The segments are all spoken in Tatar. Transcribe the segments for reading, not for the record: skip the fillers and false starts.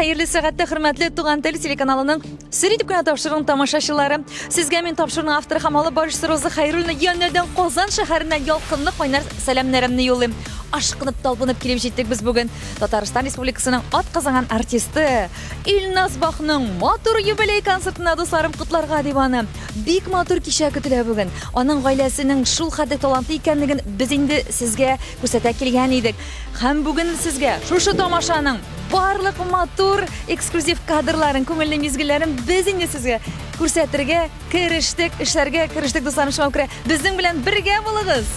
Хәерле сәгатьтә хөрмәтле Туган тел телеканалының сер итеп кенә тапшыруның тамашачылары. Сезгә мин тапшыруның авторы һәм алып баручысы Роза Хәйруллина янәдән Казан шәһәреннән ялкынлы кайнар сәламнәремне юллыйм. Ашкынып, талпынып килеп җиттек без бүген. Татарстан Республикасының атказанган артисты Илназ Бахның матур юбилей концертына дусларым котларга дип аны. Бик матур кичә көтелә бүген. Аның гаиләсенең шул хәтле талантлы икәнлеген без инде сезгә күрсәтә килгән идек. Һәм бүген сезгә шушы тамашаның барлык матур эксклюзив кадрларын, күңелле мизгелләрен без инде сезгә күрсәтергә керештек, эшләргә керештек, дусларым, шуңа күрә безнең белән бергә булыгыз!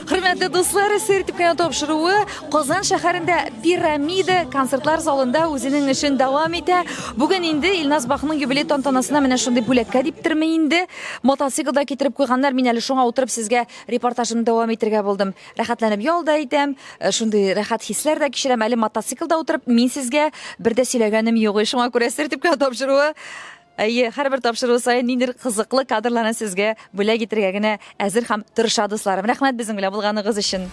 Хөрмәтле дуслар, сер итеп кенә тапшыруы Казан шәһәрендә Пирамида концертлар залында үзенең эшен дәвам итә. Бүген инде Илназ Бахның юбилей тантанасына менә шундый бүләккә диптерме инде. Мотоциклда китереп куйганнар. Мин әле шуңа утырып сезгә репортажымны дәвам итергә булдым. Рәхәтләнеп ял да итәм, э, шундый рәхәт хисләр дә кичерәм. Әле мотоциклда утырып, мин сезгә бер дә сөйләгәнем юк. Шуңа күрә сер дип кенә тапшыруы Әйе, һәрбер тапшыру саен ниндидер кызыклы кадрларны сезгә бүләк итергә генә әзер һәм тырыша, дусларым. Рәхмәт безнең белән булганыгыз өчен.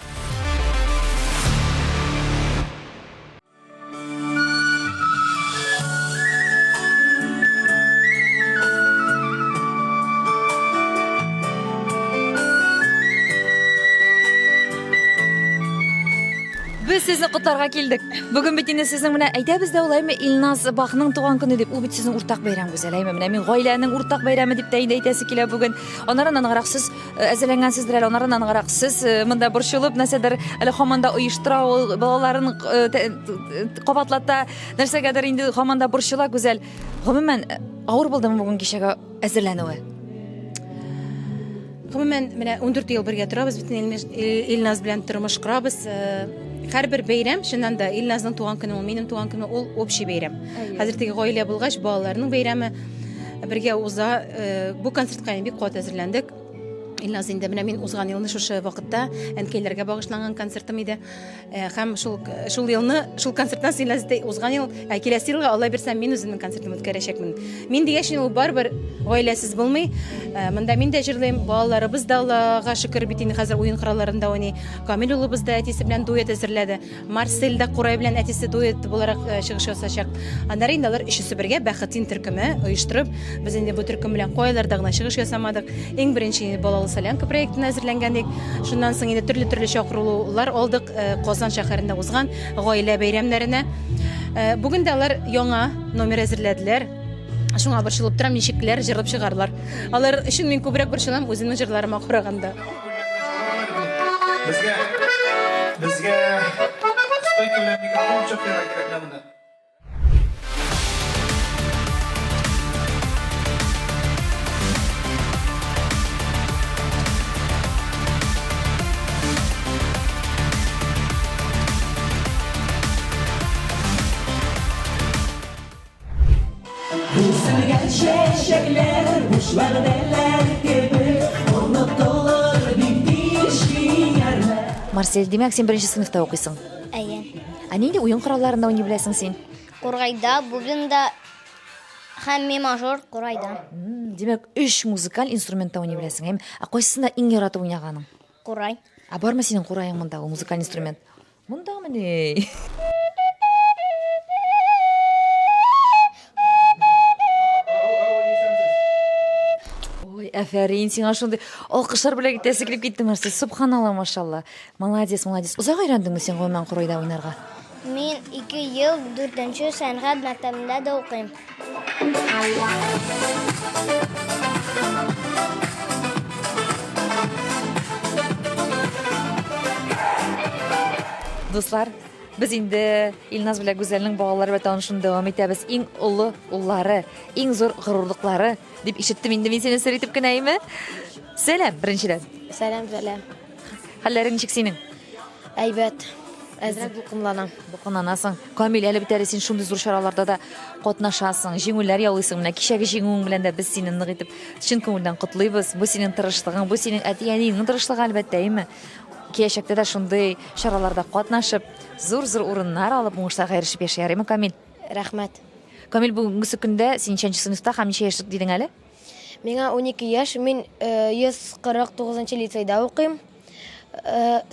Без сезне котларга килдек. Бүген бит инде сезнең менә әйтәбез дә улаймы Илназ Бахның туган көне дип. Ул бит сезнең уртак бәйрәм Гүзәл, әйме? Менә мин гаиләнең уртак бәйрәме дип тә инде әйтәсе килә бүген. Аннары ныграк сез әзерләнгәнсездер әле, аннары ныграк сез монда борчылып нәрсәдер әле һаман да оештыра ул балаларын кабатлата, нәрсәгәдер инде һаман да борчыла Гүзәл. Гомумән, авыр булдымы бүген кичәгә әзерләнүе? Гомумән, менә 14 ел бергә торабыз, бөтен Илназ белән тормыш корабыз. Һәрбер бәйрәм, чыннан да, Илназның туган көне ул, минем туган көнем ул общий бәйрәм. Хәзер теге гаилә булгач, балаларның бәйрәме бергә уза. Бу концертка инде бик каты әзерләндек. Илназ инде менә мин узган елны шушы вакытта әнкәйләргә багышланган концертым иде. Һәм шул шул елны шул концерттан соң Илназ узган ел, ә киләсе елга Алла бирсә мин үземнең концертымны үткәрәчәкмен. Мин дигәч ул барыбер гаиләсез булмый. Монда мин дә җырлыйм, балаларыбыз да Аллага шөкер бит инде хәзер уен коралларында уйный. Камил улыбыз да әтисе белән дуэт әзерләде. Марсель дә Курай белән әтисе дуэт буларак э, чыгыш ясачак. Аннары инде алар өчесе бергә Бәхетин төркеме оештырып, без инде бу төркем белән кайларда гына чыгыш ясамадык. Иң беренче инде Балалы солянка проектына әзерләнгән идек. Шуннан соң инде төрле-төрле чакырулар алдык э, Казан шәһәрендә узган гаилә бәйрәмнәренә. Э, бүген дә алар яңа номер әзерләделәр. Шуңа борчылып торам, ничекләр җырлап чыгарлар. Алар өчен мин күбрәк борчылам үземнең җырларыма караганда. Безгә безгә стойка белән микрофон чыгарга кирәк менә монда. Үселгән чәчәкләр буш вәгъдәләр кебек онытылыр бик тиз җиңәрләр. Марсель, димәк, син беренче сыйныфта укыйсың. Әйе. Ә нинди уен коралларында уйный беләсең син? Курайда, бубенда һәм ми мажор курайда. Димәк, өч музыкаль инструментта уйный беләсең, әйме? Ә кайсысында иң яратып уйнаганың? Курай. Ә бармы синең кураең монда, ул музыкаль инструмент? Мондамыни? Ой, афәрин, сиңа шундый алкышлар белән китәсе килеп китте, Марсель. Субханалла, машалла. Молодец, молодец. Озак өйрәндеңме син гомумән курайда уйнарга? Мин 2 ел 4 сәнгать мәктәбендә дә укыйм. Дуслар, без инде Илназ белән Гүзәлнең балалары белән танышуны дәвам итәбез. Иң олы уллары, иң зур горурлыклары дип ишеттем инде мин сине сер итеп кенә, әйме? Сәлам, беренчедән. Сәлам, сәлам. Хәлләрең ничек синең? Әйбәт. Әзрәк дулкынланам. Дулкынланасың. Камил, әле бит әле син шундый зур чараларда да катнашасың, җиңүләр яулыйсың. Менә кичәге җиңүең белән дә без сине нык итеп чын күңелдән котлыйбыз. Бу синең тырышлыгың, бу синең әти-әниеңнең тырышлыгы, әлбәттә, әйеме? Киләчәктә дә шундый чараларда катнашып, зур-зур урыннар алып, уңышларга ирешеп яшә, ярыймы, Камил? Рәхмәт. Камил, бүгенгесе көндә син ничәнче сыйныфта һәм ничә яшьлек дидең әле? Миңа 12 яшь, мин 149 нчы лицейда укыйм,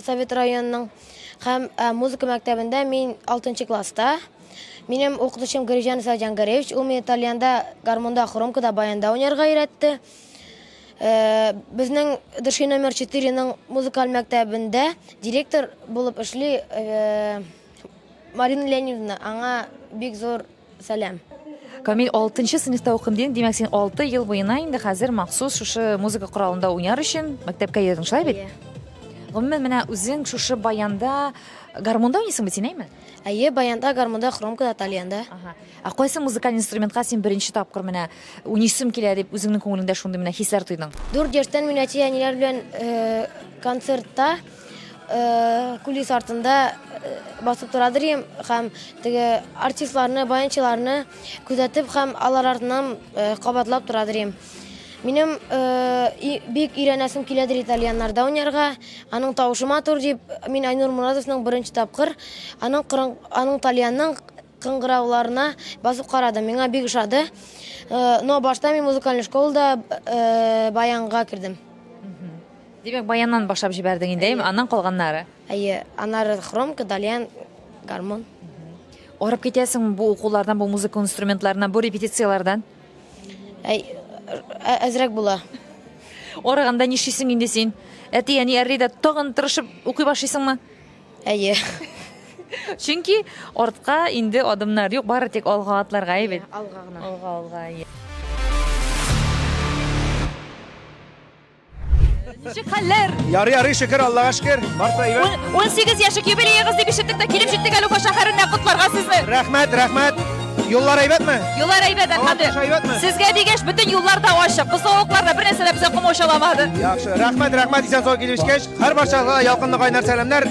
Совет районының. Һәм музыка мәктәбендә мин 6 класста. Минем укытучым Грижан Саҗангаревич, ул мине тальянда, гармунда, хромкада, баянда уйнарга өйрәтте. Безнең Дыши номер 4-ның музыкаль мәктәбендә директор булып эшли Марина Леонидовна, аңа бик зур Сәлам. Камил, 6 сыйныфта укыйм дидең, димәк, син 6 ел буена инде хәзер махсус шушы музыка коралында уйнар өчен мәктәпкә йөрдең, шулай бит? Әйе. Гомумән, менә үзең шушы баянда, гармунда уйныйсың бит син, әйме? Әйе, баянда, гармунда, хромкада, тальянда. Ага. Ә кайсы музыкаль инструментка син беренче тапкыр менә уйныйсым килә дип үзеңнең күңелеңдә шундый менә хисләр тойдың? Дүрт яшьтән мин әти-әниләр белән э, концертта Кулис артында басып торадыр идем һәм теге артистларны, баянчыларны күзәтеп һәм алар артыннан кабатлап торадыр идем. Минем бик өйрәнәсем киләдер итальяннарда уйнарга. Аның тавышы матур дип, мин Айнур Муратовның беренче тапкыр аның аның тальянның кыңгырауларына басып карадым. Миңа бик ошады. Но башта мин музыкальный школада баянга кердем. Димәк, баяннан башлап җибәрдең инде, әйеме? Аннан калганнары. Әйе, аннары хромка, тальян, гармун. Арып китәсеңме бу укулардан, бу музыка инструментларыннан, бу репетицияләрдән? Әй, әзрәк була. Арыганда нишлисең инде син? Әти-әни әрли дә тагын тырышып укый башлыйсыңмы? Әйе. Чөнки артка инде адымнар юк, бары тик алга атларга, әйе бит? Алга гына. Алга, алга, әйе. Ничек хәлләр? Ярый, ярый, шөкер, Аллага шөкер. Барсы әйбәт. 18 яшьлек юбилеегыз дип ишеттек тә килеп җиттек әле Уфа шәһәренә котларга сезне. Рәхмәт, рәхмәт. Юллар әйбәтме? Юллар әйбәт, әлхәмдүлилләһ. Әйбәтме? Сезгә дигәч, бөтен юллар да ачык. Бозлавыклар да бер нәрсә дә безгә комачауламады. Яхшы. Рәхмәт, рәхмәт, исән сау килеп җиткәч. Һәр барчагызга ялкынлы кайнар сәламнәр.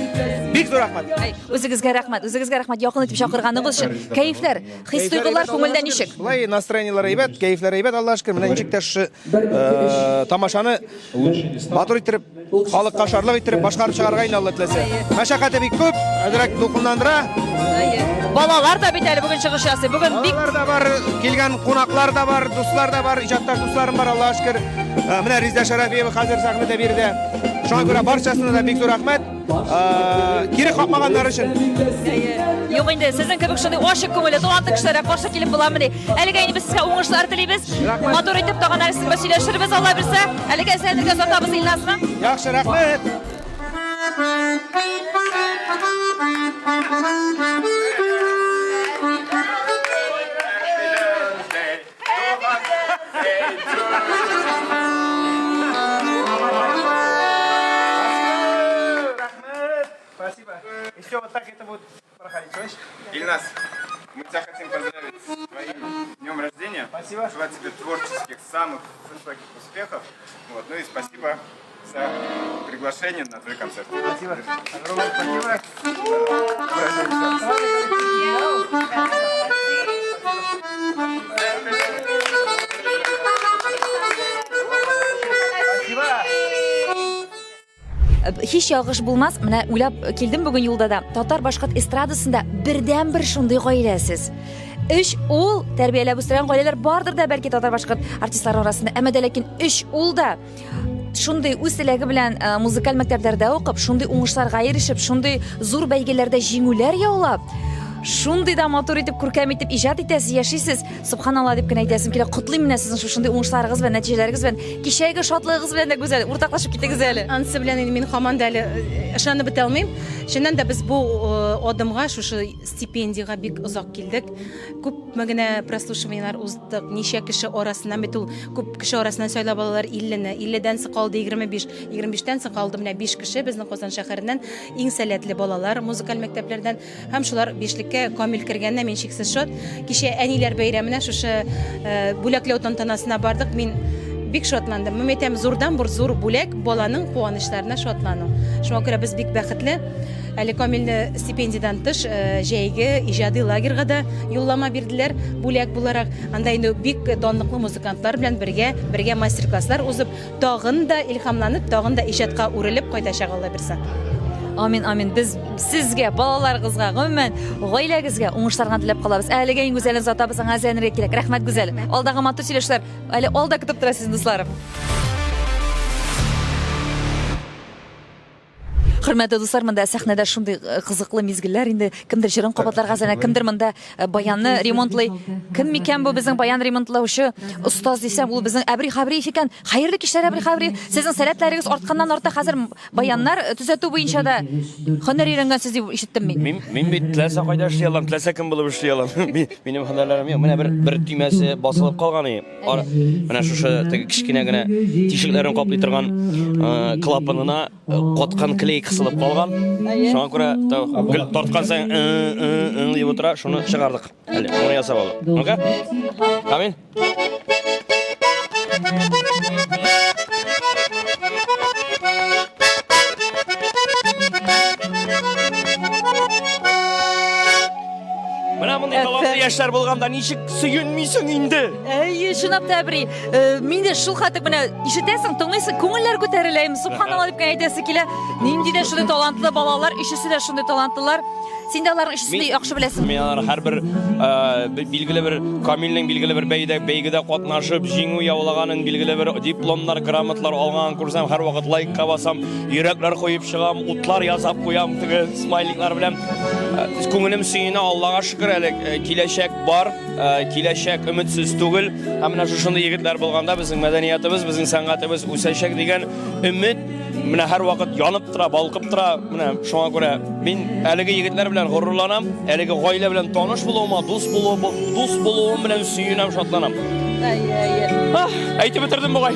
Бик зур рәхмәт. Әй, Үзегезгә рәхмәт, үзегезгә рәхмәт якын итеп чакырганыгыз өчен. Кәефләр, хис-тойгылар күңелдә ничек? Болай настроениеләр әйбәт, кәефләр әйбәт, Аллага шөкер. Менә ничек тә шушы тамашаны матур иттереп, халыкка ошарлык иттереп башкарып чыгарга инде Алла теләсә. Мәшәкате бик күп, әзрәк дулкынландыра. Балалар да бит әле бүген чыгыш ясый. Бүген бик Балалар да бар, килгән кунаклар да бар, дуслар да бар, иҗатташ дусларым бар, Аллага шөкер. Менә Резидә Шәрәфиева хәзер сәхнәдә биредә. Шуңа күрә барчасына да бик зур рәхмәт. Кире какмаганнар өчен. Юк инде, сезнең кебек шундый ачык күңелле, талантлы кешеләргә каршы килеп буламыни? Әлегә инде без сезгә уңышлар телибез. Матур итеп тагын әле сезгә сөйләшербез, Алла бирсә. Әлегә әзерләнергә озатабыз Илназны. Яхшы, рәхмәт. Спасибо. И все, вот так это будет проходить, слышишь? Ильназ, мы тебя хотим поздравить с твоим днем рождения. Спасибо. Желать тебе творческих, самых высоких успехов. Вот. Ну и спасибо за приглашение на твой концерт. Спасибо. Огромное спасибо. Спасибо. Һич ялгыш булмас, менә уйлап килдем бүген юлда да. Татар-башкорт эстрадасында бердәнбер шундый гаилә сез. Өч ул тәрбияләп үстергән гаиләләр бардыр да бәлки татар-башкорт артистлары арасында. Әмма дә ләкин өч ул да шундый үз теләге белән э, музыкаль мәктәпләрдә укып, шундый уңышларга ирешеп, шундый зур бәйгеләрдә җиңүләр яулап, шундый да матур итеп, күркәм итеп иҗат итәсез, яшисез. Субханалла дип кенә әйтәсем килә. Котлыйм менә сезнең шушындый уңышларыгыз белән, нәтиҗәләрегез белән. Кичәге шатлыгыгыз белән дә гүзәл, уртаклашып китегез әле. Анысы белән инде мин һаман да әле э, ышанып бетә алмыйм. Чыннан да без бу э, адымга, шушы стипендиягә бик озак килдек. Күпме генә прослушиваниеләр уздык, ничә кеше арасыннан бит ул күп кеше арасыннан сайлап алалар 50-не, 50-дән соң калды 25, 25-тән соң калды менә 5 кеше безнең Казан шәһәреннән иң сәләтле балалар музыкаль мәктәпләрдән һәм шулар бишлеккә камил кергәненә мин чиксез шат. Кичә әниләр бәйрәменә шушы э, бүләкләү тантанасына бардык. Мин бик шатландым. Мин әйтәм, зурдан бер зур бүләк баланың куанычларына шатлану. Шуңа күрә без бик бәхетле. Әле Камилне стипендиядән тыш э, җәйге иҗади лагерьга да юллама бирделәр бүләк буларак. Анда инде бик данлыклы музыкантлар белән бергә бергә мастер-класслар узып, тагын да илһамланып, тагын да иҗатка үрелеп кайтачак Алла бирсә. Амин, амин. Без сезгә, балаларыгызга, гомумән, гаиләгезгә уңышлар гына теләп калабыз. Ә әлегә иң гүзәлен озатабыз, аңа әзерләнергә кирәк. Рәхмәт, Гүзәл. Алдагы матур сөйләшүләр әле алда көтеп тора сезне, дусларым. Хөрмәтле дуслар, монда сәхнәдә шундый э, кызыклы мизгелләр инде. Кемдер җырын кабатларга әзерләнә, кемдер монда э, баянны ремонтлый. Кем микән бу безнең баян ремонтлаучы остаз дисәм, ул безнең Әбри Хабриев икән. Хәерле кичләр, Әбри Хабриев. Сезнең сәләтләрегез артканнан арта хәзер баяннар э, төзәтү буенча да һөнәр өйрәнгәнсез дип ишеттем мин. Мин, мин бит теләсә кайда эшли алам, теләсә кем булып эшли алам. Минем һөнәрләрем юк. Менә бер бер төймәсе басылып калган. Ар, менә шушы теге кечкенә генә тишекләрен каплый торган э, клапанына э, каткан клей кысылып калган. Шуңа күрә гел тарткан саен э, э, э, дип утыра, шуны чыгардык. Әле моны ясап алдык. Ну-ка. Камил. Менә мондый талантлы яшьләр булганда ничек сөенмисең инде? Әйе, чынлап та, Әбри. Э, мин дә шул хәтле менә ишетәсең, тыңлыйсың, күңелләр күтәрелә. Субханалла дип кенә әйтәсе килә. Нинди дә шундый талантлы балалар, өчесе дә шундый талантлылар. Син дә аларның өчесен дә яхшы беләсең. Мин алар һәрбер э, билгеле бер Камилнең билгеле бер бәйдә бәйгедә катнашып җиңү яулаганын, билгеле бер дипломнар, грамоталар алганын күрсәм, һәрвакыт лайкка басам, йөрәкләр куеп чыгам, утлар ясап куям теге смайликлар белән. Э, күңелем сөенә, Аллага шөкер әле э, киләчәк бар, киләчәк өметсез түгел. Һәм менә шушындый егетләр булганда безнең мәдәниятыбыз, безнең сәнгатебез үсәчәк дигән өмет менә һәрвакыт янып тора, балкып тора. Менә шуңа күрә мин әлеге егетләр белән горурланам, әлеге гаилә белән таныш булуыма, дус булуым, дус булуым белән сөенәм, шатланам. Әйе, әйе. Ах, әйтеп бетердем бугай.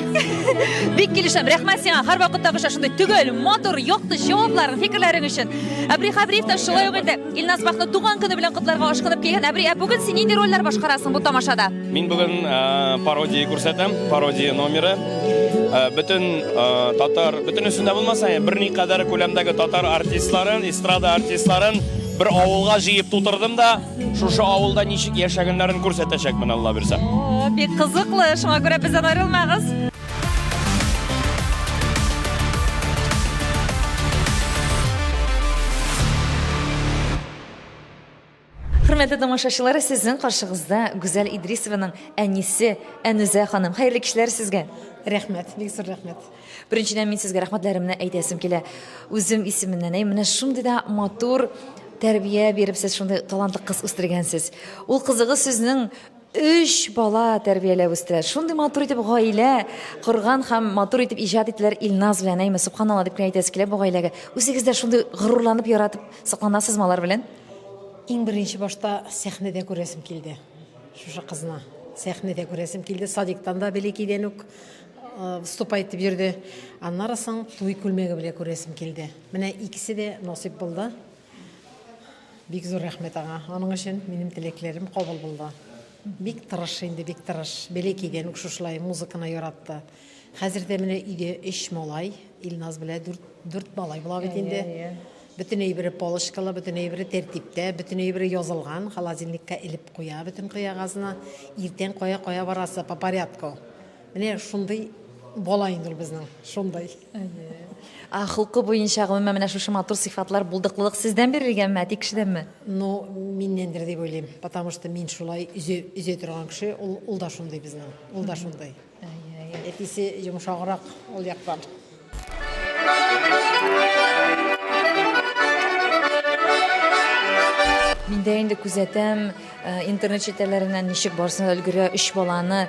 Бик килешәм. Рәхмәт сиңа. Һәрвакыттагыча шундый төгәл, матур, якты җавапларың, фикерләрең өчен. Әбри Хәбриев та шулай ук инде Илназ Бахны туган көне белән котларга ашкынып килгән. Әбри, ә бүген син нинди рольләр башкарасың бу тамашада? Мин бүген пародия күрсәтәм, пародия номеры. Бөтен татар, бөтенесендә булмаса, берникадәр күләмдәге татар артистларын, эстрада артистларын бер авылга җыеп тутырдым да, шушы авылда ничек яшәгәннәрен күрсәтәчәкмен, Алла бирсә. О, бик кызыклы, шуңа күрә бездән аерылмагыз. Хөрмәтле тамашачылар, сезнең каршыгызда Гүзәл Идрисованың әнисе Әнүзә ханым. Хәерле кичләр сезгә. Рәхмәт, бик зур рәхмәт. Беренчедән мин сезгә рәхмәтләремне әйтәсем килә. Үзем исеменнән, әй, менә шундый да матур тәрбия биреп сез шундый талантлы кыз үстергәнсез. Ул кызыгыз сезнең өч бала тәрбияләп үстерә. Шундый матур итеп гаилә корган һәм матур итеп иҗат иттеләр Илназ белән, әйме, субханалла дип кенә әйтәсе килә бу гаиләгә. Үзегез дә шундый горурланып, яратып сокланасызмы алар белән? Иң беренче башта сәхнәдә күрәсем килде. Шушы кызны сәхнәдә күрәсем килде. Садиктан да бәләкәйдән үк э, выступать итеп йөрде. Аннары соң туй күлмәге белән күрәсем килде. Менә икесе дә насыйп булды. Бик зур рәхмәт аңа. Аның өчен минем теләкләрем кабул булды. Бик тырыш инде, бик тырыш. Бәләкәйдән үк шушылай музыканы яратты. Хәзер дә менә өйдә өч малай, Илназ белән дүрт, дүрт малай була бит инде. Бөтен әйбере полочкалы, бөтен әйбере тәртиптә, бөтен әйбере язылган, холодильникка элеп куя бөтен кыягазны. Иртән кая-кая барасы, по порядку. Менә шундый бала инде ул безнең, шундый. Ә холкы буенча, гомумән, менә шушы матур сыйфатлар, булдыклылык сездән бирелгәнме, әти кешедәнме? Ну, миннәндер дип уйлыйм, потому что мин шулай өзә, өзә торган кеше, ул, ул да шундый безнең, ул да шундый. Әтисе йомшаграк ул яктан. Мин дә инде күзәтәм, э, интернет челтәрләреннән ничек барсына өлгерә, өч баланы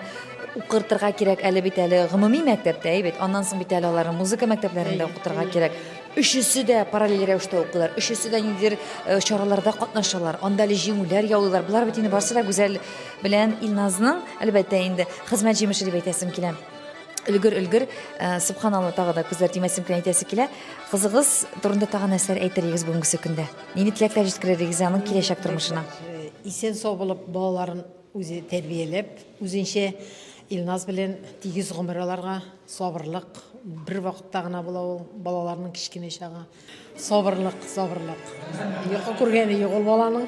укыртырга кирәк әле бит әле гомуми мәктәптә, әй бит. Аннан соң бит әле аларны музыка мәктәпләрендә укытырга кирәк. Өчесе дә параллель рәвештә укыйлар, өчесе дә ниндидер э, чараларда катнашалар, анда әле җиңүләр яулыйлар. Болар бит инде барсы да Гүзәл белән Илназның, әлбәттә инде, хезмәт җимеше дип әйтәсем килә. Өлгер, өлгер, э, субханалла, тагы да күзләр тимәсен кенә әйтәсе килә. Кызыгыз турында тагы нәрсәләр әйтер идегез бүгенгесе көндә? Нинди теләкләр җиткерер идегез аның киләчәк тормышына? Э, исән-сау булып, балаларын үзе тәрбияләп, үзенчә Илназ белән тигез гомер аларга, сабырлык. Бер вакытта гына була ул балаларның кечкенә чагы. Сабырлык, сабырлык. Йокы күргәне юк ул баланың.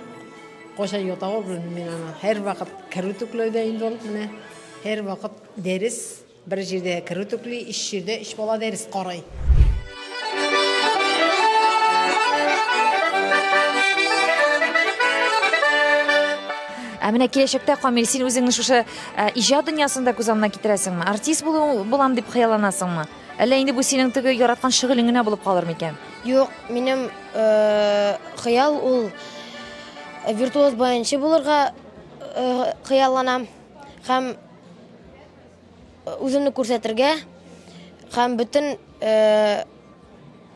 Кайчан ята ул, белмим мин аны. Һәрвакыт керү түкләүдә инде ул менә. Һәрвакыт дәрес, бер җирдә керү түкли, өч җирдә өч бала дәрес карый. Ә менә киләчәктә, Камил, син үзеңне шушы ә, иҗат дөньясында күз алдына китерәсеңме? Артист булу булам дип хыялланасыңмы? Әллә инде бу синең теге яраткан шөгылең генә булып калыр микән? Юк, минем э, хыял ул виртуоз баянчы булырга э, хыялланам һәм үземне күрсәтергә һәм бөтен э,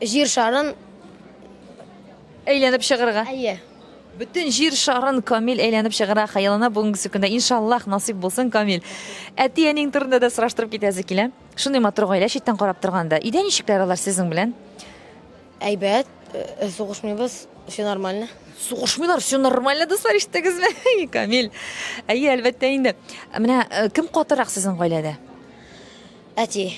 җир шарын әйләнеп чыгарга. Әйе. Бөтен җир шарын Камил әйләнеп чыгара хыяллана бүгенге көндә. Иншаллаһ, насыйп булсын, Камил. Әти-әниң турында да сораштырып китәсе килә. Шундый матур гаилә читтән карап торганда. Өйдә ничекләр алар сезнең белән? Әйбәт, э, сугышмыйбыз, все нормально. Сугышмыйлар, все нормально, дуслар, ишеттегезме? Камил. Әйе, әлбәттә инде. Менә э, кем катырак сезнең гаиләдә? Әти.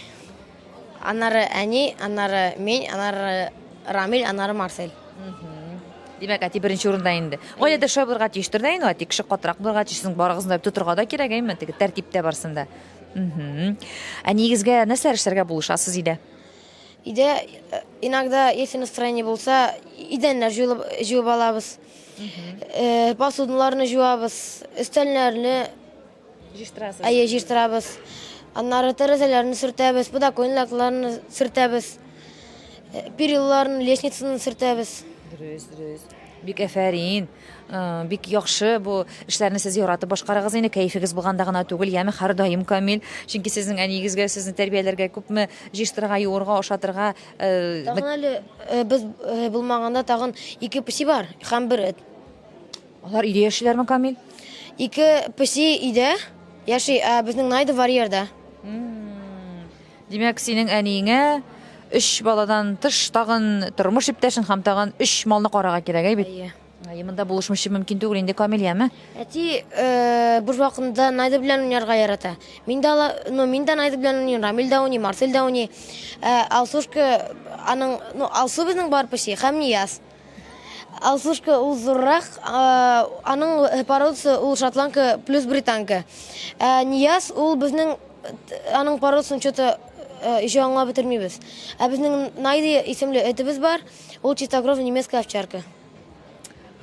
Аннары әни, аннары мин, аннары Рамил, аннары Марсель. Димәк, әти беренче урында инде. Гаиләдә шулай булырга тиештер дә инде, әти кеше катырак булырга тиеш, сезнең барыгызны да тотырга да кирәк, әйме, теге тәртиптә барсын да. Әниегезгә нәрсәләр эшләргә булышасыз өйдә? Өйдә э, иногда, если настроение булса, идәннәр җуылып, җуып алабыз. Э, посудаларны җуабыз, өстәлләрне Җыештырасыз. Әйе, җыештырабыз. Аннары тәрәзәләрне сөртәбез, подоконникларны сөртәбез. Э, перилаларны, лестницаны сөртәбез. Дөрес, дөрес. Бик әфәрин. Э, бик яхшы бу эшләрне сез яратып башкарагыз инде, кәефегез булганда гына түгел, яме һәрдаим камил. Чөнки сезнең әниегезгә сезне тәрбияләргә күпме җыештырырга, юырга, ашатырга. Э, тагын әле э, без булмаганда тагын ике песи бар һәм бер эт. Алар өйдә яшиләрме, Камил? Ике песи өйдә яши, ә безнең Найда вольерда. Димәк, синең әниеңә өч баладан тыш тагын тормыш иптәшен һәм тагын өч малны карарга кирәк, әй бит? Әйе. Әйе, монда булышмыйча мөмкин түгел инде, Камил, яме? Әти э, буш вакытында Найда белән уйнарга ярата. Мин дә ала, ну, мин дә Найда белән уйныйм, Рамил дә уйный, Марсель дә уйный. Ә, Алсушка аның, ну, Алсу безнең бар песи һәм Нияз. Алсушка ул зуррак, э, аның породасы ул шотландка плюс британка. Ә Нияз ул безнең аның породасын что-то э, еще аңлап бетермибез. Ә безнең Найди исемле этебез бар, ул чистокровный немецкая овчарка.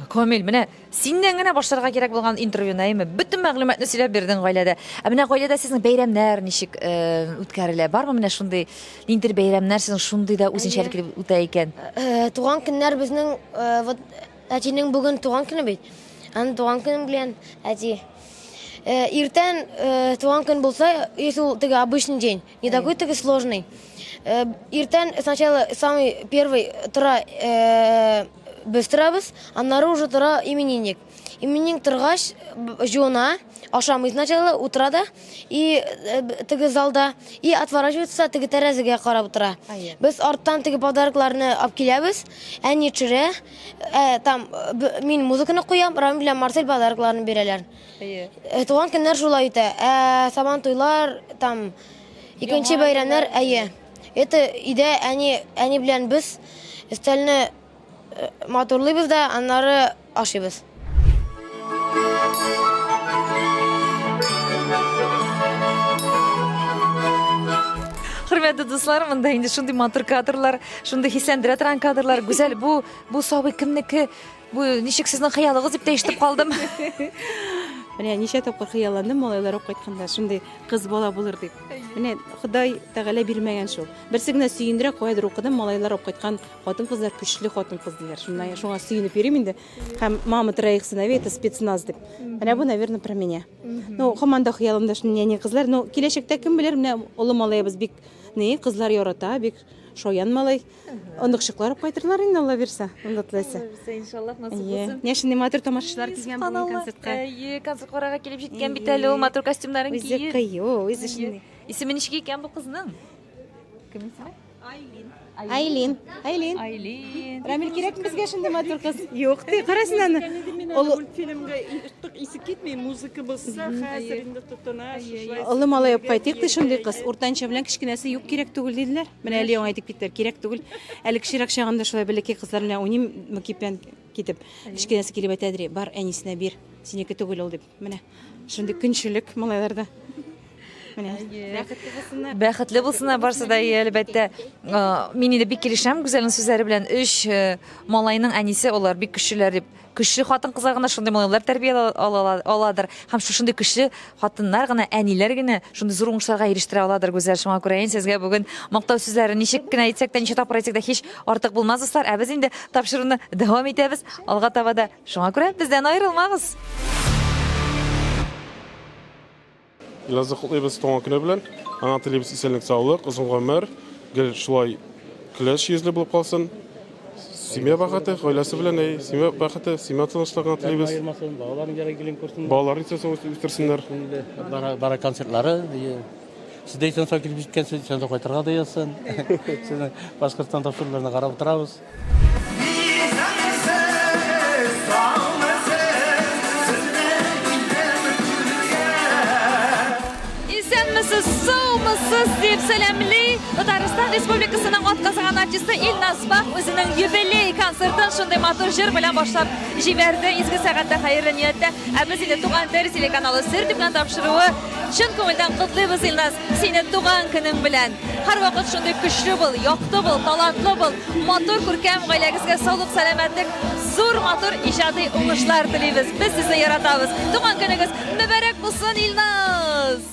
Камил, менә синнән генә башларга кирәк булган интервьюны, әйеме? Бөтен мәгълүматны сөйләп бирдең гаиләдә. Ә менә гаиләдә сезнең бәйрәмнәр ничек э, үткәрелә? Бармы менә шундый ниндидер бәйрәмнәр сезнең шундый да үзенчәлекле үтә икән? Э, туган көннәр безнең э, вот әтинең бүген туган көне бит. Аның туган көне белән әти. Э, иртән э, туган көн булса, если ул теге обычный день, не такой теге сложный. Э, иртән сначала самый первый тора э, без торабыз, аннары уже тора именинник. Именинник торгач, жуына, ашамый сначала, утыра да, и э, теге залда, и отворачивается, теге тәрәзәгә карап утыра. Без арттан теге подарокларны алып киләбез, әни төшерә, э, там э, мин музыканы куям, Рамил белән Марсель подарокларны бирәләр. Э, туган көннәр шулай үтә. Ә сабан туйлар, там икенче бәйрәмнәр, әйе. Это өйдә әни, әни белән без өстәлне э, матурлыйбыз да, аннары ашыйбыз. Хөрмәтле дуслар, монда инде шундый матур кадрлар, шундый хисләндерә торган кадрлар. Гүзәл, бу бу сабый кемнеке? Бу ничек сезнең хыялыгыз дип тә ишетеп калдым. Менә ничә тапкыр хыялландым малайлар алып кайтканда, шундый кыз бала булыр дип. Менә Ходай Тәгалә бирмәгән шул. Берсе генә сөендерә, каядыр укыдым, малайлар алып кайткан хатын-кызлар көчле хатын-кыз диләр. Шуннан шуңа сөенеп йөрим инде. Һәм мама троих сыновей это спецназ дип. Менә бу, наверное, про меня. Ну, һаман да хыялымда шундый нәни кызлар. Ну, киләчәктә кем белер, менә олы малаебыз бик ни, кызлар ярата, бик шаян малай. Оныкчыклар алып кайтырлар инде, Алла бирсә, Алла теләсә. Бирсә, иншаллаһ, насыйп булсын. Менә шундый матур тамашачылар килгән бүген концертка. Әйе, концерт карарга килеп җиткән бит әле ул матур костюмнарын киеп. Үзе кыю, үзе шундый. Исеме ничек икән бу кызның? Кем исеме? Айлин. Айлин. Айлин. Айлин. Рамил кирәкме безгә шундый матур кыз? Юк, ди, кара син аны. Олы мультфильмга артык исе китми, музыка булса, хәзер инде тотына шушылай. Олы малай алып кайтыйк ди шундый кыз. Уртанчы белән кечкенәсе юк кирәк түгел диделәр. Менә әле яңа әйтеп киттеләр, кирәк түгел. Әле кечерәк чагында шулай бәләкәй кызлар белән уйныйм, мөкиббән китеп. Кечкенәсе килеп әйтә, ди, бар әнисенә бир, синеке түгел ул дип. Менә шундый көнчелек малайларда. Менә. Бәхетле булсыннар. Бәхетле булсыннар барсы да, әлбәттә. Мин инде бик килешәм Гүзәлнең сүзләре белән. Өч э, малайның әнисе алар бик көчлеләр дип. Көчле хатын-кызлар гына шундый малайлар тәрбия аладыр. Һәм шушындый көчле хатыннар гына, әниләр генә шундый зур уңышларга ирештерә аладыр, Гүзәл. Шуңа күрә инде сезгә бүген мактау сүзләре ничек кенә әйтсәк тә, ничә тапкыр әйтсәк тә һич артык булмас, дуслар. Ә без инде тапшыруны дәвам итәбез. Алга таба да. Шуңа күрә бездән аерылмагыз. Илазны котлыйбыз туган көне белән. Аңа телибез исәнлек, саулык, озын гомер, гел шулай көләч йөзле булып калсын. Семья бәхете, гаиләсе белән, әй, семья бәхете, семья тынычлыгына телибез. Аермасын, балаларын ярай гелен күрсен. Балаларын исән сау үстерсеннәр. Бара, бара концертлары. Сез дә исән сау килеп җиткәнсез, исән сау кайтырга да язсын. Сезнең Башкортстан тапшыруларына карап утырабыз. Исәнмесез, саумысыз дип сәламли Татарстан Республикасының атказанган артисты Илназ Бах үзенең юбилей концертын шундый матур җыр белән башлап җибәрде. Изге сәгатьтә, хәерле нияттә. Ә без инде Туган тел телеканалы сер дип тапшыруы чын күңелдән котлыйбыз, Илназ, сине туган көнең белән. Һәрвакыт шундый көчле бул, якты бул, талантлы бул. Матур, күркәм гаиләгезгә саулык, сәламәтлек, зур матур иҗади уңышлар телибез. Без сезне яратабыз. Туган көнегез мөбарәк булсын, Илназ!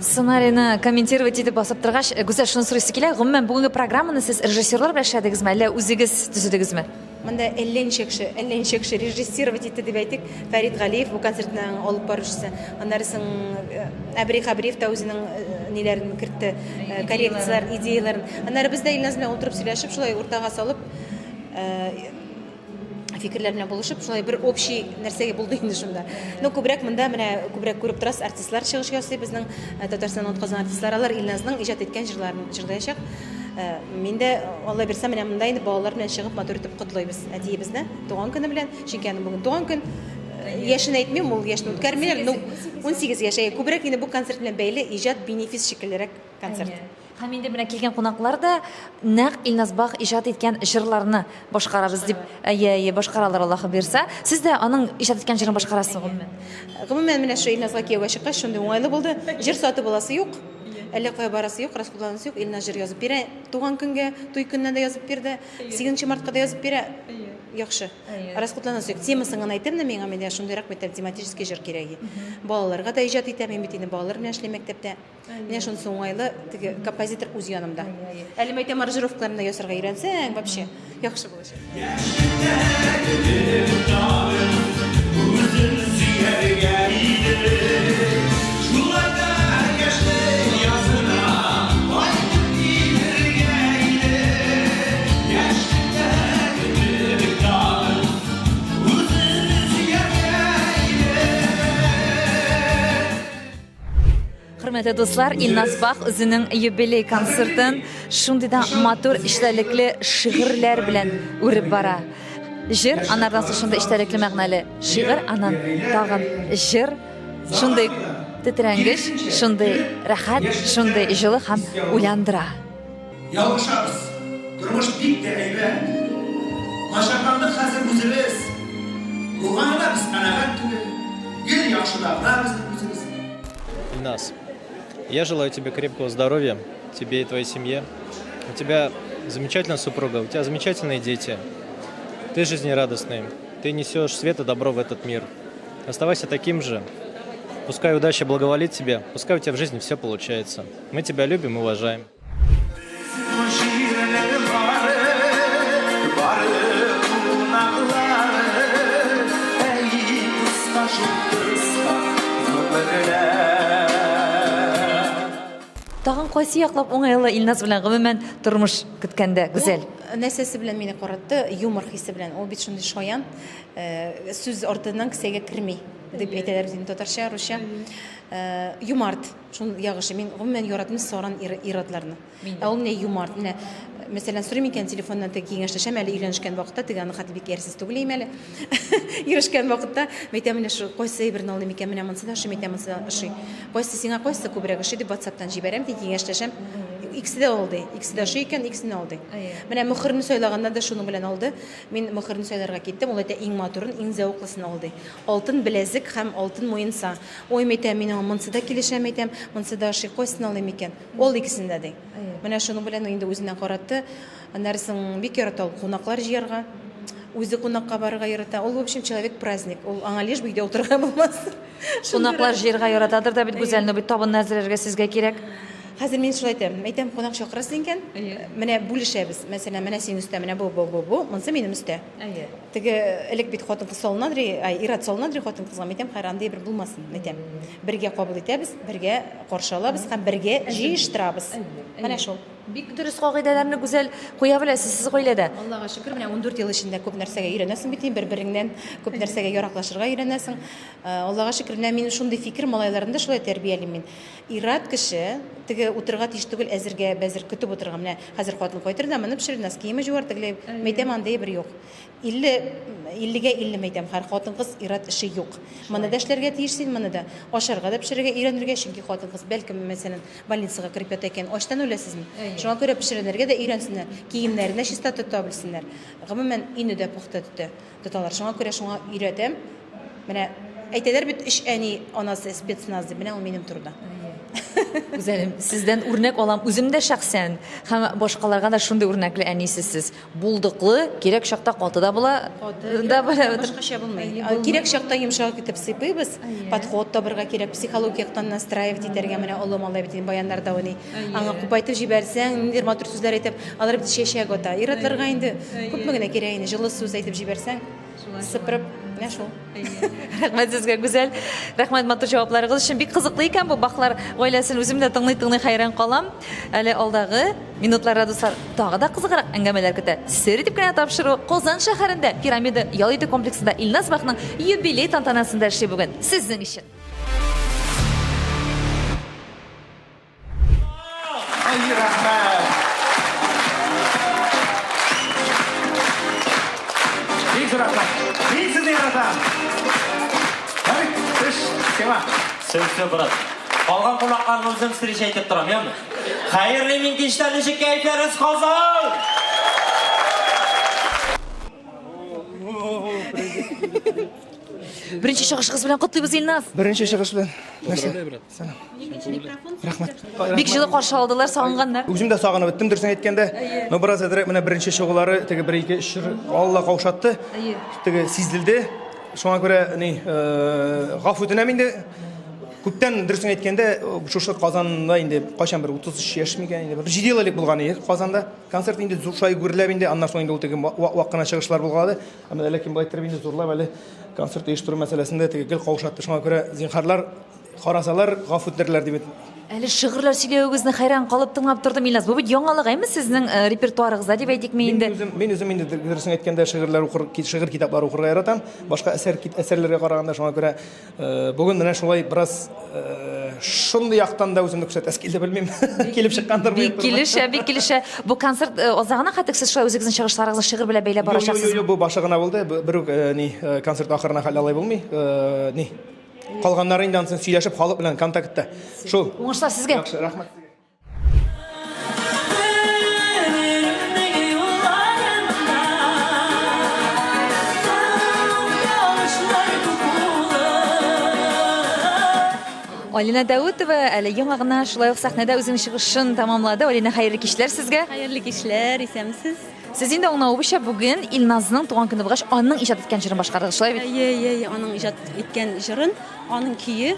Сценарийны комментировать итеп басып торгач, Гүзәл, шуны сорыйсы килә, гомумән, бүгенге программаны сез режиссерлар белән эшләдегезме, әллә үзегез төзедегезме? Монда әллә ничә кеше, әллә ничә кеше режиссировать итте дип әйтик. Фәрит Галиев бу концертның алып баручысы. Аннары соң э, Әбри Хәбриев та үзенең э, ниләрен кертте, э, коррекцияләрен, идеяләрен. Аннары без дә Илназ белән утырып сөйләшеп, шулай уртага салып, фикерләр белән булышып, шулай бер общий нәрсәгә булды инде шунда. Ну, күбрәк монда менә күбрәк күреп торасыз, артистлар чыгыш ясый безнең Татарстанның атказанган артистлары, алар Илназның иҗат иткән җырларын җырлаячак. Э, мин дә, Алла бирсә, менә монда инде балалар белән чыгып матур итеп котлыйбыз әтиебезне туган көне белән. Чөнки аның бүген туган көн. Э, яшен әйтмим, ул яшьне үткәрмиләр. Ну, 18 яшь. Әйе, күбрәк инде бу концерт белән бәйле иҗат бенефис шикеллерәк концерт. Һәм инде менә килгән кунаклар да нәкъ Илназ Бах иҗат иткән җырларны башкарабыз дип, әйе, әйе, башкаралар, Аллаһы боерса. Сез дә аның иҗат иткән җырын башкарасыз гомумән? Гомумән, менә шу Илназга кияүгә чыккач, шундый уңайлы булды. Җыр сатып аласы юк. Әллә кая барасы юк, расходланасы юк. Илназ җыр язып бирә. Туган көнгә, туй көненә дә язып бирде. Сигезенче мартка да язып бирә. Яхшы. Расходланасы юк. Темасын гына әйтәм дә миңа, менә шундыйрак бит тематический җыр кирәк. Балаларга да иҗат итәм, мин бит инде балалар белән эшлим мәктәптә. Менә шунысы уңайлы, теге композитор үз янымда. Әле мәйтәм аранжировкаларны да ясарга өйрәнсәң, вообще яхшы булачак. Хөрмәтле дуслар, Илназ Бах үзенең юбилей концертын шундый да матур эчтәлекле шигырьләр белән үреп бара. Җыр, анардан соң шундый эчтәлекле мәгънәле шигырь, аннан тагын җыр, шундый тетрәнгеч, шундый рәхәт, шундый җылы һәм уйландыра. Ялгышабыз. Тормыш бик тә әйбәт. Начарландык хәзер үзебез. Булганына без канәгать түгел. Гел яхшыда гына безнең күзебез. Ильназ, я желаю тебе крепкого здоровья, тебе и твоей семье. У тебя замечательная супруга, у тебя замечательные дети. Ты жизнерадостный, ты несешь свет и добро в этот мир. Оставайся таким же. Пускай удача благоволит тебе, пускай у тебя в жизни все получается. Мы тебя любим и уважаем. Тагын кайсы яклап уңайлы Илназ белән гомумән тормыш көткәндә, Гүзәл? Ул нәрсәсе белән мине каратты? Юмор хисе белән. Ул бит шундый шаян, э, сүз артыннан кесәгә керми. дип әйтәләр бит инде татарча, русча. Юмарт, шул ягы ошый. Мин гомумән яратмыйм саран ир-атларны. Ә ул менә юмарт. Менә, мәсәлән, сорыйм икән телефоннан теге киңәшләшәм әле өйләнешкән вакытта, теге аның хәтле бик әрсез түгел идем әле. Йөрешкән вакытта, әйтәм, менә шу кайсы әйберне алыйм икән, менә монысы да ошый, әйтәм, монысы да ошый. Кайсы сиңа кайсы күбрәк ошый дип WhatsApp-тан җибәрәм, ди, киңәшләшәм. Икесе дә ал ди. Икесе дә ошый икән, икесен ал ди. Менә мөхерне сайлаганда да шуның белән алды. Мин мөхерне сайларга киттем, ул әйтә, иң матурын, иң зәвыклысын ал ди. Алтын беләзек һәм алтын муенса. Ой, мәйтәм, мин аңа монысы да килешә, мәйтәм, монысы да ошый, кайсын алыйм икән? Ул икесен дә ди. Менә шуның белән инде үзенә каратты. Аннары соң бик ярата ул кунаклар җыярга. Үзе кунакка барырга ярата. Ул, в общем, человек праздник. Ул аңа лишь бы өйдә утырырга булмас. Кунаклар җыярга яратадыр да бит Гүзәл, но бит табынны әзерләргә сезгә кирәк. Хәзер мин шулай әйтәм. Әйтәм, кунак чакырасың икән, менә бүлешәбез. Мәсәлән, менә синең өстә, менә бу, бу, бу, бу, монысы минем өстә. Теге элек бит хатын-кыз салына дри, ай, ир-ат салына дри хатын-кызга. Әйтәм, хәер, андый бер булмасын, әйтәм. Бергә кабул итәбез, бергә каршы алабыз һәм бергә җыештырабыз. Менә шул. Бик дөрес кагыйдәләрне гүзәл куя беләсез сез гаиләдә. Аллага шөкер, менә 14 ел эчендә күп нәрсәгә өйрәнәсең бит инде, бер-береңнән күп нәрсәгә яраклашырга өйрәнәсең. Аллага шөкер, менә минем шундый фикер, малайларны да шулай тәрбиялим мин. Ир-ат кеше теге утырырга тиеш түгел, әзергә бәзер көтеп утырырга. Менә хәзер хатын кайтыр да, моны пешерер, носкиемы җуар, тегеләй. Мәйтәм, андый бер юк. 50, иллегә 50 мәйтәм, һәр хатын-кыз, ир-ат эше юк. Моны да эшләргә тиеш син, моны да. Ашарга да пешерергә өйрәнергә, чөнки хатын-кыз, бәлкем, мәсәлән, больницага кереп ята икән, ачтан үләсезме? Шуңа күрә пешеренергә дә өйрәнсеннәр, киемнәрен дә чиста тота белсеннәр. Гомумән, өйне дә пөхтә тота. Тоталар. Шуңа күрә шуңа өйрәтәм. Менә әйтәләр бит, өч әни анасы спецназ дип. Менә ул минем турыда. Гүзәлем, сездән үрнәк алам үзем дә шәхсән һәм башкаларга да шундый үрнәкле әнисез сез. Булдыклы, кирәк чакта каты да була. Каты, да була. Башкача булмый. Кирәк чакта йомшак итеп сыйпыйбыз. Подход табырга кирәк, психологик яктан настраивать итәргә. Менә олы малай бит инде баяннарда уйный. Аңа купайтып җибәрсәң, ниндидер матур сүзләр әйтеп, алар бит чәчәк ата. Ир-атларга инде күпме генә кирәк инде, җылы сүз әйтеп җибәрсәң, сыпырып, менә шул. Рәхмәт сезгә, Гүзәл. Рәхмәт матур җавапларыгыз өчен. Бик кызыклы икән бу Бахлар гаиләсен. Үзем дә тыңлый-тыңлый хәйран калам. Әле алдагы минутларда, дуслар, тагы да кызыграк әңгәмәләр көтә. Сер итеп кенә тапшыру Казан шәһәрендә Пирамида ял итү комплексында Илназ Бахның юбилей тантанасында эшли бүген. Сезнең өчен. Ай, рәхмәт! Бик зур рәхмәт. Мин сезне яратам. Халик, төш, сиңа. Все, все, брат. Калган кунакларны үзем встреча итеп торам, яме? Хәерле мин кичләр, ничек кәефләрегез, Казан? Беренче чыгышыгыз белән котлыйбыз, Илназ. Беренче чыгыш белән. Нәрсә? Сәлам. Рәхмәт. Бик җылы каршы алдылар, сагынганнар. Үзем дә сагынып беттем, дөресен әйткәндә. Но бераз әзрәк менә беренче чыгулары теге бер ике өч җыр Алла каушатты. Теге сизелде. Шуңа күрә ни, э, гафу үтенәм инде. Күптән дөресен әйткәндә, шушы Казанда инде кайчан бер 33 яшь микән инде, бер 7 ел элек булган иде Казанда. Концерт инде зур шулай гөрләп инде, аннан соң инде ул теге вак-вак кына чыгышлар булгалады. Ә менә ләкин болай иттереп инде зурлап әле концерт оештыру мәсьәләсендә теге гел каушатты. Шуңа күрә зинһарлар карасалар, гафу итерләр дип. Әле шигырьләр сөйләвегезне хәйран калып тыңлап тордым, Илназ. Бу бит яңалык, әйме, сезнең э, репертуарыгызда дип әйтикме инде? Мин үзем, мин үзем инде дөресен әйткәндә шигырьләр укыр, шигырь китаплары укырга яратам. Башка әсәр әсәрләргә караганда шуңа күрә Э, бүген менә шулай бераз э, шундый яктан да үземне күрсәтәсе килде, белмим. Килеп чыккандыр Бик килешә, бик килешә. Бу концерт э, азагына хәтта сез шулай үзегезнең чыгышларыгызны шигырь белән бәйләп барачаксыз. Юк, бу башы гына булды. Бер үк ни концерт ахырына хәл алай булмый. Ни калганнары инде ансын сөйләшеп халык белән контактта. Шул. Уңышлар сезгә. Яхшы, рәхмәт. Алина Дәүтова әле яңа гына шулай ук сәхнәдә үзенең чыгышын тәмамлады. Алина, хәерле кичләр сезгә. Хәерле кичләр, исәнмесез. Сез инде аңлавыбызча, бүген Илназның туган көне булгач, аның иҗат иткән җырын башкардыгыз, шулай бит? Әйе, әйе, әйе, аның иҗат иткән җырын, аның көе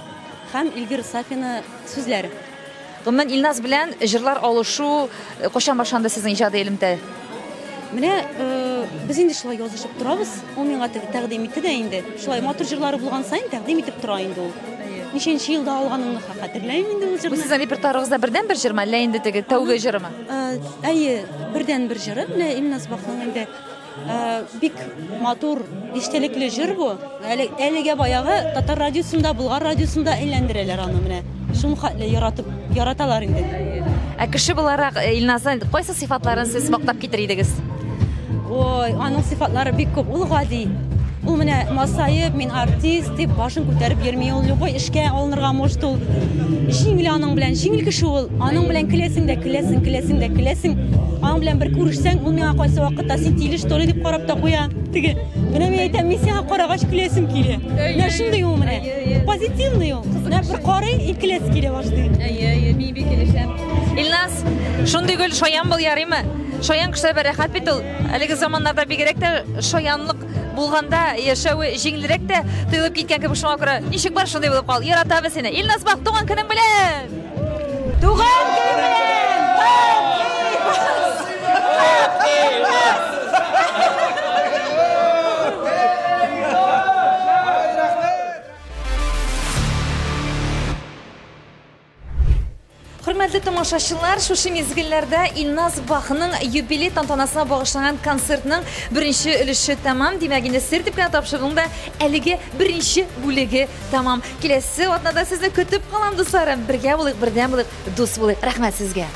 һәм Илгир Сафина сүзләре. Гомумән, Илназ белән җырлар алышу э, кайчан башланды сезнең иҗади элемтә? Менә э, без инде шулай язышып торабыз. Ул миңа тәкъдим итте дә инде. Шулай матур җырлары булган саен тәкъдим итеп тора инде ул. Ничәнче елда алганымны хәтерләмим инде ул җырны. Бу сезнең репертуарыгызда бердәнбер җырмы, әллә инде теге тәүге җырымы? Э, әйе, бердәнбер җыры. Менә Илназ Бахның инде. Э, бик матур, эчтәлекле җыр бу. Әле әлегә баягы татар радиосында, Болгар радиосында әйләндерәләр аны менә. Шул хәтле яратып, яраталар инде. Ә кеше буларак э, Илназның кайсы сыйфатларын сез мактап китер идегез? Ой, аның сыйфатлары бик күп. Ул гади. Ул менә масаеп, мин артист дип башын күтәреп йөрми. Ул любой эшкә алынырга может ул. Җиңел аның белән, җиңел кеше ул. Аның белән көләсең дә, көләсең, көләсең дә, көләсең. Аның белән бер күрешсәң, ул миңа кайсы вакытта син тиле что ли дип карап та куя. Теге, менә мин әйтәм, мин сиңа карагач көләсем килә. Менә шундый ул менә. Позитивный ул. Менә бер карый, и көләсе килә башлый. Әйе, әйе, мин бик килешәм. Илназ, шундый гөл шаян бул ярыймы? Шаян кешеләр бер рәхәт бит ул. Әлеге заманнарда бигрәк тә шаянлык булганда яшәве җиңелрәк тә тоелып киткән кебек шуңа күрә ничек бар шундый булып кал. Яратабыз сине. Илназ бак, туган көнең белән! Туган көнең белән! Котлыйбыз! Хөрмәтле тамашачылар, шушы мизгелләрдә Илназ Бахның юбилей тантанасына багышланган концертның беренче өлеше тәмам. Димәк, инде сер дип кенә тапшыруның да әлеге беренче бүлеге тәмам. Киләсе атнада сезне көтеп калам, дусларым. Бергә булыйк, бердәм булыйк, дус булыйк. Рәхмәт сезгә.